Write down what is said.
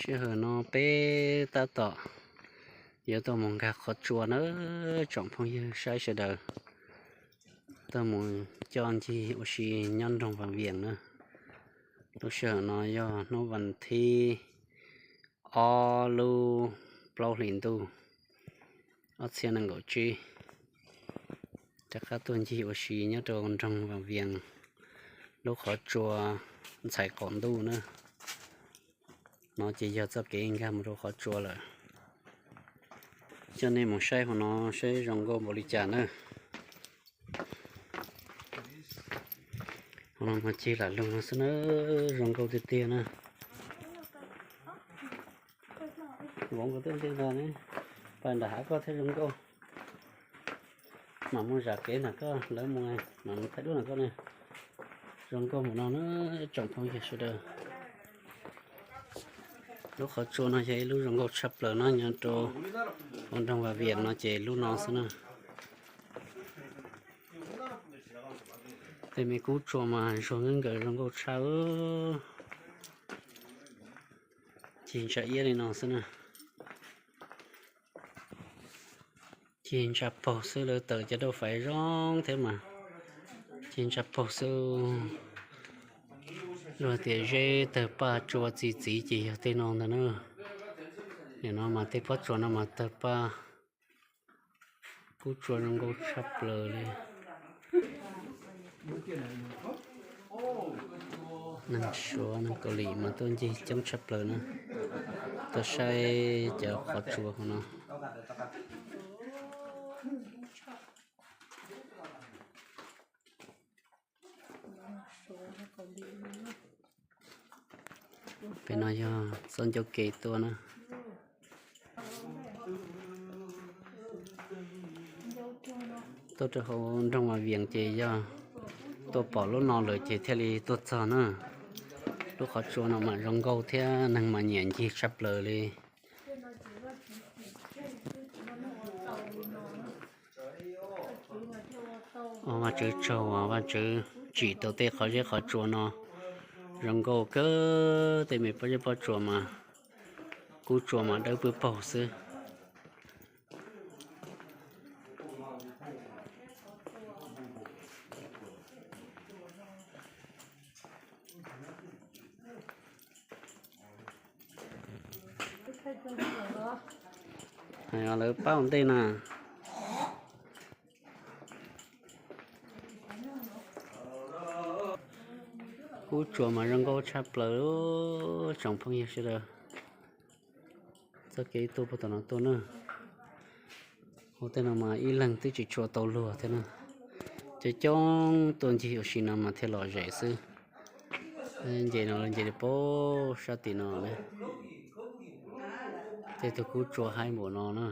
Sij hawm no peb tab tom yuav tuaj mus nkag qhov tsua na, tsoom phooj ywg saib sawv daws, tuaj mus coj ncig ua si nyob nroog Vaj Vias na. Lub sij hawm no yog hnub vas thib ob lub plaub hlis ntuj ob txhiab nees nkaum tsib. Rov qab tuaj ncig ua si nyob rau nroog Vaj Vias lub qhov tsua ntxhais qaum ntuj na. No ces yog txoj kev nkag mus rau qhov tsua lawm. Coj nej mus saib hauv no saib zoo nkauj npaum li cas na. Hauv no mas cig lam lug no xwb na, zoo nkauj tiag tiag na. Vauv nkawd twb nti ntag ne, pais nram hav koj thiaj zoo nkauj. Mam mus zam kev nram koj, lawv mus, mam mus thaij duab nram koj ne. Zoo nkauj mus no na, tsoom phooj ywg sawv daws. Lub qhov tsua no yog ib lub zoo nkauj tshaj plaws no nyob rau hauv nroog Vaj Vias no ces lub no xwb na. Tej me kub tsua mas zuag nkees nkees zoo nkauj tshaj. Cig ntsa iab li no xwb na. Cig ntsa paug xwb, lawv taws cov dauj faiv zoo thiab mas. Cig ntsa paug xwb. Luag tias zeb tawg paj tsua txi txiv ces yog tej no ntag na. Nim no mas tej pob tsuas no mas tawg paj. Kub tsua zoo nkauj tshaj plaws li. Neeg Suav neeg Kaus Lim mas tuaj ncig coob tshaj plaws na, tuaj saib cov qhov tsua hauv no. Pem no yog txoj ncauj ke tuaj na. Tuaj rau hauv nroog Vaj Vias ces yog tuaj pom lub no lawm ces thiaj li tuaj txog na. Lub qhov tsua no mas zoo nkauj thiab neeg mas nyiam ncig tshaj plaws li. Ua Vajtswv tsaug uas Vajtswv tsim tau tej qhov zeb qhov tsua no zoo nkauj kawg, tej me pob zeb pob tsua mas kub tsua mas dawb pwb paug xwb. Lawv pab ua ntej na. Kub tsua mas zoo nkauj tshaj plaws, tsoom phooj ywg sawv daws. Txoj kev tuaj puag tom no tuaj na. Ua tej no mas ib leeg twb tsis tshua tau luag thiab na. Coob coob tuaj ncig ua si no mas thiaj lom zem xwb. Nce no nce li pab sab tim no na. Tej tug kub tsua haib npaum no na.